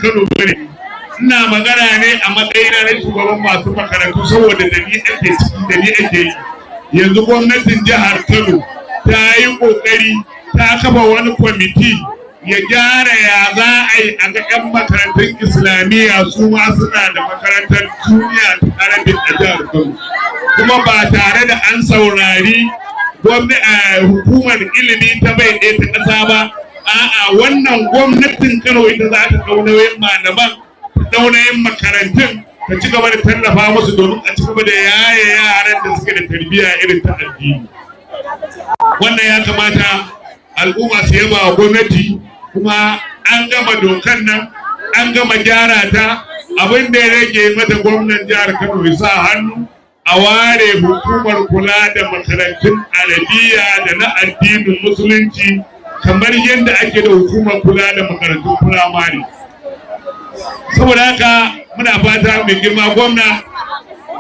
Kano bane. Ina magana ne a matsayina na shugaban masu makarantu, saboda da ni ake ciki, da ni ake yi. Yanzu gwamnatin jihar Kano ta yi kokari ta kafa wani kwamiti ya gyara ya za a yi a ga 'yan makarantun Islamiyya su ma suna da makarantar junior Arabic a jihar Kano, kuma ba tare da an saurari hukumar ilimi ta bai ɗaya ta ƙasa ba. A'a, wannan gwamnatin Kano ita za ta ɗau nauyin malaman, ta ɗau nauyin makarantun, ta ci gaba da tallafa musu domin a ci gaba da yaye yaran da suke da tarbiyya irin ta addini. Wannan ya kamata al'umma su yaba wa gwamnati. Kuma an gama dokan nan, an gama gyara ta. Abin da ya rage mata, gwamnan jihar Kano ya sa hannu a ware hukumar kula da makarantun Arabiya da na addinin Musulunci, kamar yadda ake da hukumar kula da makarantun firamare. Saboda haka muna fata mai girma gwamna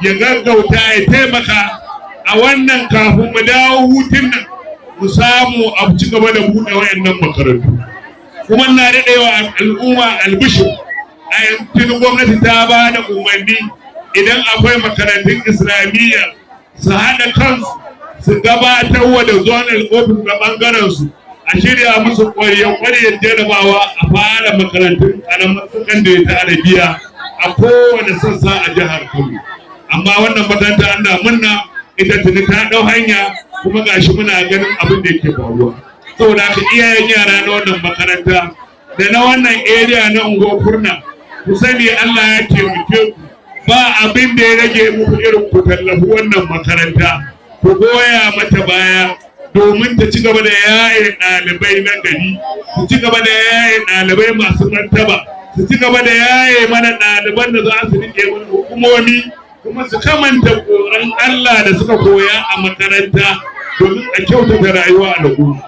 ya gaggauta ya taimaka a wannan kafin mu dawo hutun nan, mu samu a ci gaba da buɗe wayannan makarantu. Kuma na daɗewa al'umma albishir, a yanzu gwamnati ta ba da umarni, idan akwai makarantun Islamiyya su haɗa kansu su gabatar wa da zonal office na ɓangaren su, a shirya musu ƙwarya-ƙwaryar jarabawa, a fara makarantun ƙaramar sakandare ta Arabiya a kowane sassa a jihar Kano. Amma wannan makaranta ana munna, ita tuni ta ɗau hanya, kuma gashi muna ganin abin da yake faruwa. Saboda haka iyayen yara na wannan makaranta da na wannan area na Unguwar Kurna, ku sani Allah ya taimake ku, ba abin da ya rage muku irin ku tallafi wannan makaranta, ku goya mata baya domin ta ci gaba da yaye ɗalibai na gari, su ci gaba da yaye ɗalibai masu martaba, su ci gaba da yaye mana ɗaliban da za su riƙe mana hukumomi, kuma su kamanta tsoron Allah da suka koya a makaranta domin a kyautata rayuwa a al'umma.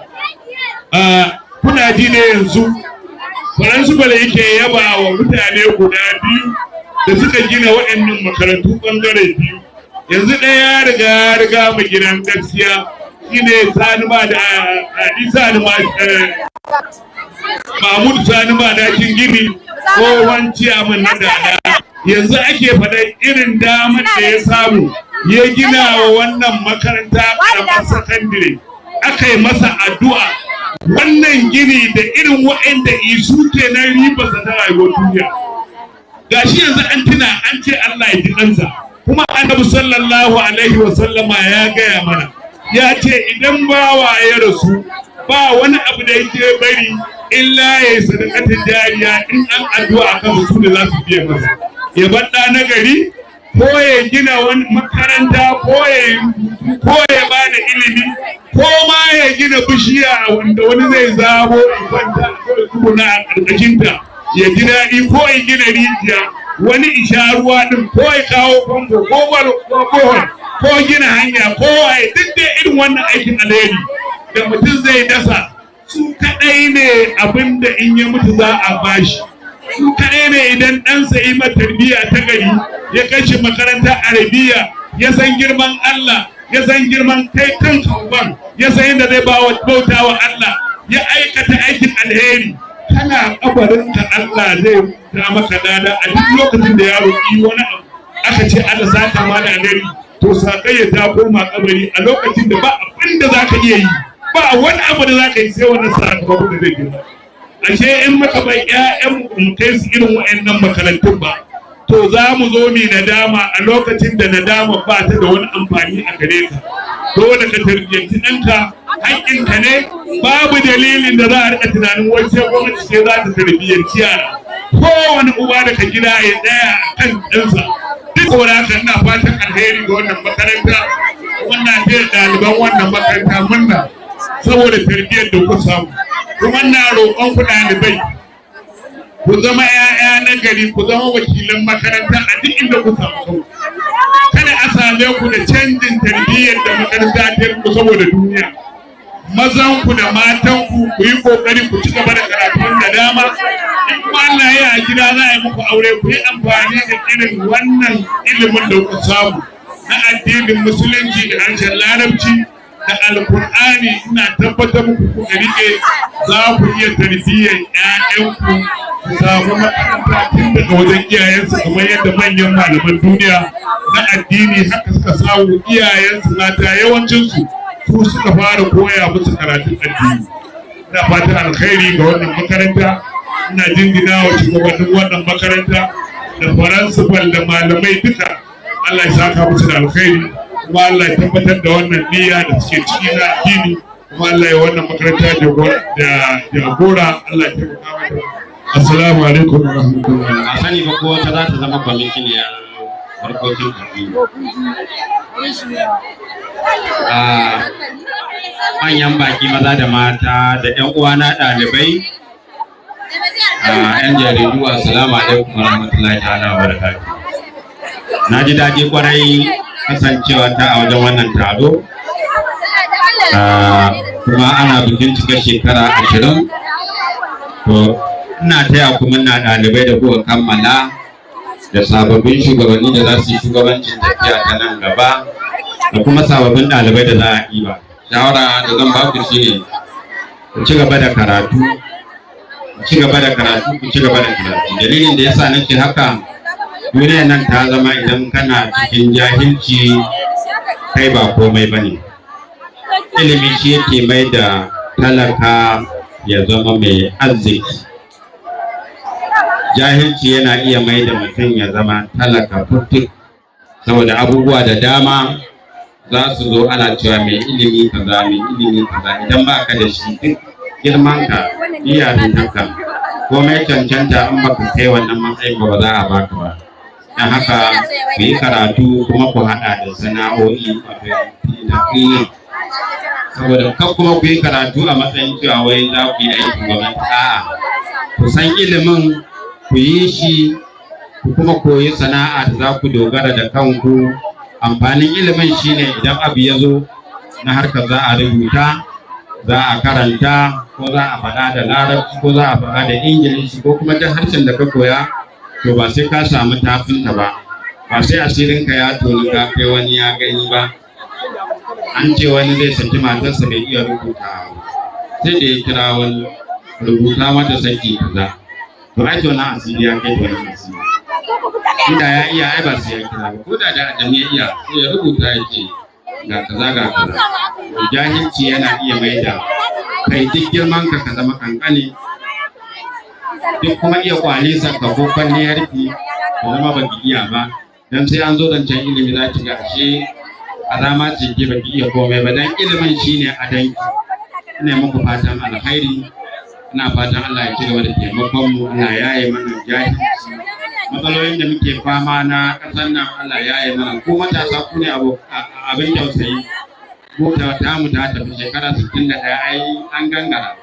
Kuna ji ne yanzu principal yake yaba wa mutane guda biyu da suka gina waɗannan makarantu ɓangare biyu. Yanzu ɗaya ya riga ya riga mu gidan gaskiya, shine Sani ba da Adi Sani ma, Mahmud Sani ba dakin gini, tsohon ciyaman na Dada. Yanzu ake faɗa irin damar da ya samu ya gina wa wannan makaranta ƙaramar sakandire. Aka yi masa addu'a. Wannan gini da irin waɗanda isu kenan ribarsa ta rayuwar duniya. Gashi yanzu an tuna an ce Allah ya ji ɗansa. Kuma Annabi sallallahu alaihi wa sallama ya gaya mana, ya ce idan bawa ya rasu, ba wani abu da yake bari illa ya yi sadakatin jariya. In an addu'a kan su ne za su biya masa. Ya bar ɗa na gari, ko ya gina wani makaranta, ko ya ba da ilimi, ko ma ya gina bishiya wanda wani zai zabo ya kwanta ko ya tsuguna a ƙarƙashinta ya ji daɗi, ko ya gina rijiya wani isha ruwa ɗin, ko ya kawo famfo ko borehole, ko gina hanya, ko waye, duk da irin wannan aikin alheri da mutum zai dasa, su kaɗai ne abin da in ya mutu za a bashi. Su kaɗai ne idan ɗansa yi tarbiyya ta gari, ya kai shi makarantar Arabiya, ya san girman Allah, ya san girman kai kanka uban, ya san yadda zai bauta wa Allah, ya aikata aikin alheri, kana kabarinka Allah zai ta maka lada. A duk lokacin da yaro yi wani abu aka ce Allah saka ma da alheri, to sakayya ta koma kabari. A lokacin da ba abin da zaka iya yi, ba wani abu da zaka yi sai wannan sakamakon da zai girma. Ashe in muka bai ƴaƴan mu kai su irin waɗannan makarantun ba, to za mu zo mu nadama a lokacin da nadama ba ta da wani amfani a gare ka. Dole ka tarbiyyanci ɗanka, haƙƙinka ne. Babu dalilin da za a riƙa tunanin wai sai gwamnati ce za ta tarbiyyanci yara. Kowane uba daga gida ya tsaya a kan ɗansa. Duk saboda haka ina fatan alheri ga wannan makaranta. Wannan taya ɗaliban wannan makaranta murna saboda tarbiyyar da kuka samu. Kuma ina roƙon ku ɗalibai, ku zama 'ya'ya na gari, ku zama wakilan makaranta a duk inda ku samu kanku. Kada a same ku da canjin tarbiyyar da makaranta ta ku saboda duniya. Mazan ku da matan ku, ku yi kokari ku ci gaba da karatun da dama. In kuma Allah ya a gida za a yi muku aure, ku yi amfani da irin wannan ilimin da kuka samu na addinin Musulunci da harshen Larabci da Alkur'ani. Ina tabbatar muku, kuka rike, za ku iya tarbiyyar 'ya'yanku. Su samu makaranta tun daga wajen iyayensu, kamar yadda manyan malaman duniya na addini haka suka samu iyayensu mata, yawancinsu su suka fara koya musu karatun addini. Ina fatan alkhairi ga wannan makaranta. Ina jinjina wa shugabannin wannan makaranta da principal da malamai duka. Allah ya saka musu da alkhairi, kuma Allah ya tabbatar da wannan niyya da suke ciki na addini, kuma Allah ya wannan makaranta da jagora. Allah ya taimaka mata. Assalamu alaikum wa rahmatullahi. A sani ba ko wata za ta zama kwamishiniyar harkokin addini. A manyan baki maza da mata da 'yan uwana ɗalibai, a 'yan jaridu, assalamu alaikum wa rahmatullahi ta'ala wa barakatuh. Na ji daɗi kwarai kasancewa ta a wajen wannan taro, kuma ana bikin cika shekara 20. To, ina taya ku murna, ɗalibai da kuka kammala da sababbin shugabanni da za su yi shugabancin tafiya ta nan gaba, da kuma sababbin ɗalibai da za a ɗiba. Shawara da zan ba ku shine ku ci gaba da karatu, ku ci gaba da karatu, ku ci gaba da karatu. Dalilin da yasa nake haka, duniyar nan ta zama idan kana cikin jahilci kai ba komai bane. Ilimi shi yake mai da talaka ya zama mai arziki. Jahilci yana iya mai da mutum ya zama talaka fitik, saboda abubuwa da dama za su zo ana cewa mai ilimi kaza, mai ilimi kaza. Idan ba ka da shi, duk girmanka, iyalinka, komai cancanta, in baka kai wannan matsayin ba, ba za a baka ba. Don haka ku yi karatu kuma ku haɗa da sana'o'i, wato da, saboda kan kuma ku yi karatu a matsayin cewa wai za ku yi aikin gwamnati. A'a, ku san ilimin, ku yi shi, ku kuma koyi sana'a da za ku dogara da kanku. Amfanin ilimin shine idan abu ya zo na harkar za a rubuta, za a karanta, ko za a faɗa da Larabci, ko za a faɗa da Ingilishi, ko kuma duk harshen da ka koya, to ba sai ka samu tafinta ba, ba sai asirinka ya toni ka kai wani ya gani ba. An ce wani zai saki matarsa, bai iya rubuta, sai da ya kira wani, "Rubuta mata saki kaza." To ai tona asiri ya kai tona asiri. Inda ya iya, ai ba sai ya kira ba. Ko da da ajami ya iya, sai ya rubuta ya ce ga kaza, ga kaza. To, jahilci yana iya maida kai duk girman ka ka zama kankane, duk kuma iya kwalisar ka ko kwalliyar ki ka zama baki iya ba. Dan sai an zo zancen ilimi za ki ga ashe alama ce ke baki iya komai ba, dan ilimin shine adanki. Ina muku fatan alkhairi. Ina fatan Allah ya ci gaba da taimakon mu, Allah ya yi mana jahilci. Matsalolin da muke fama na ƙasar nan, Allah ya yi mana. Ku matasa ku ne abin tausayi. Mu ta mu ta tafi shekara 61, ai an gangara.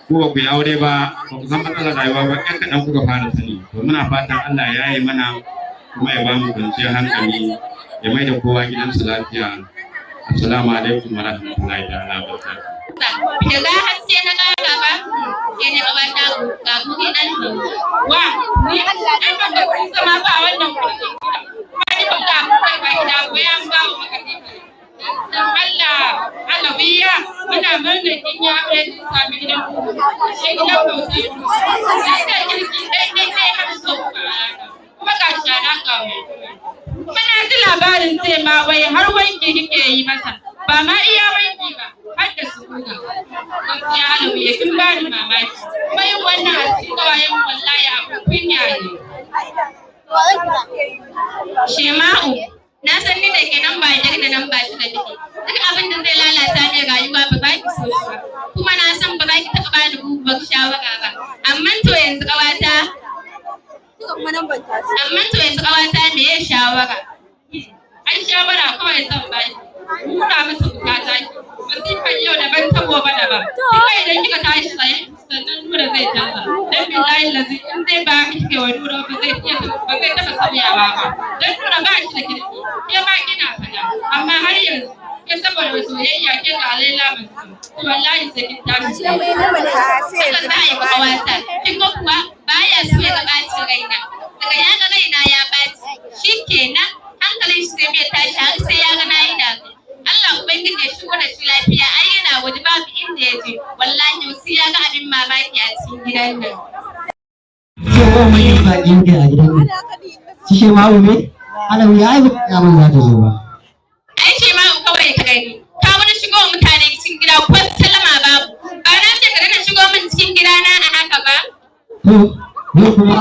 Ku ba ku yi aure ba, ba ku san matsalar rayuwa ba, ƴan kaɗan kuka fara sani. To, muna fatan Allah ya yi mana kuma ya ba mu kwanciyar hankali, ya mai da kowa gidansu lafiya. Assalamu alaikum wa rahmatullahi ta'ala wa barakatuh. Daga haske na ƙara ba, ke ne ƙawata, ga guri nan. Wa, ni ai ban ga kun zama ba a wannan kuɗi. Kuma ni ban ga kai ba gida ko ya ba mu maka. Dan Allah, Alawiya, muna murnar kin ya aure, kin sami gidan ku. Sai gidan bauta. Sai da kirki dai dai dai har so ku a rana. Kuma ga shara ga wai. Kuma na ji labarin ce ma wai har wanki kike yi masa. Ba ma iya wanki ba, har da su guga. Gaskiya Alawiya, kin bani mamaki. Kuma yin wannan a cikin kawayen, wallahi abin kunya ne. Shema'u, na san ni da ke nan ba biyar da nan ba shida kike. Duk abin da zai lalata min rayuwa ba za ki so shi ba. Kuma na san ba za ki taɓa bani muguwar shawara ba. Amma to yanzu ƙawata, me ya shawara? Ai shawara kawai zan baki. Nuna masa bukata ki. Masifar yau daban ta gobe daban. Kika idan kika tashi tsaye sannan Nura zai canza. Dan billahi lazi in dai ba kike wa Nura ba, zai iya ba zai taɓa sauyawa ba. Dan Nura ba shi da kirki. Ke ma kina faɗa. Amma har yanzu ke saboda soyayya ke ga Laila Mansur. To, wallahi sai kin tashi tsaye. Haka za a yi wa ƙawata. Kin ga kuwa baya so ya ga ɓacin raina. Daga ya ga raina ya ɓaci, shi kenan hankalin shi sai mai tashi har sai ya ga na yi dariya. Allah Ubangiji ya shigo da shi lafiya, ai yana waje babu inda ya je. Wallahi sai ya ga abin mamaki a cikin gidan nan. Ce wa manyan baƙi muke a gidan nan. Su shi ma'u ne? Alawi ya yi ya mun za ta zo ba. Ai ce ma kawai ka gani. Ka wani shigo wa mutane cikin gida ko sallama babu. Ba na ce ka daina shigo min cikin gida na a haka ba. To, yau kuma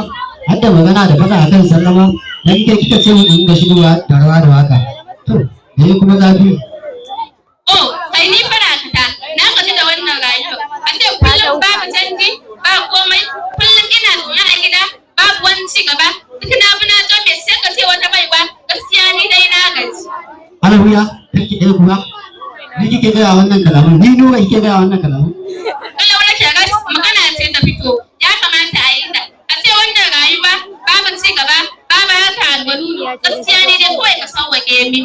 har da magana da faɗa akan sallama, dan ke kika ce mun in ga shigowa da rawa da waka. To, me kuma zafi? Oh, kai ni fara ta. Na gaji da wannan rayuwa. A ce kullum babu canji, ba komai. Kullum ina zaune a gida, babu wani ci gaba. Duk na bi na zo mai sai ka ce wata baiwa. Gaskiya ni dai na gaji. Alawiya, kake ɗaya kuwa? Ni kike gaya wannan kalaman? Ni Nura kike gaya wannan kalaman? Kalau na shiga magana ce ta fito, ya kamata a yi ta. A ce wannan rayuwa babu ci gaba, babu haka alwalulu. Gaskiya ni dai kawai ka sauwaƙe mini.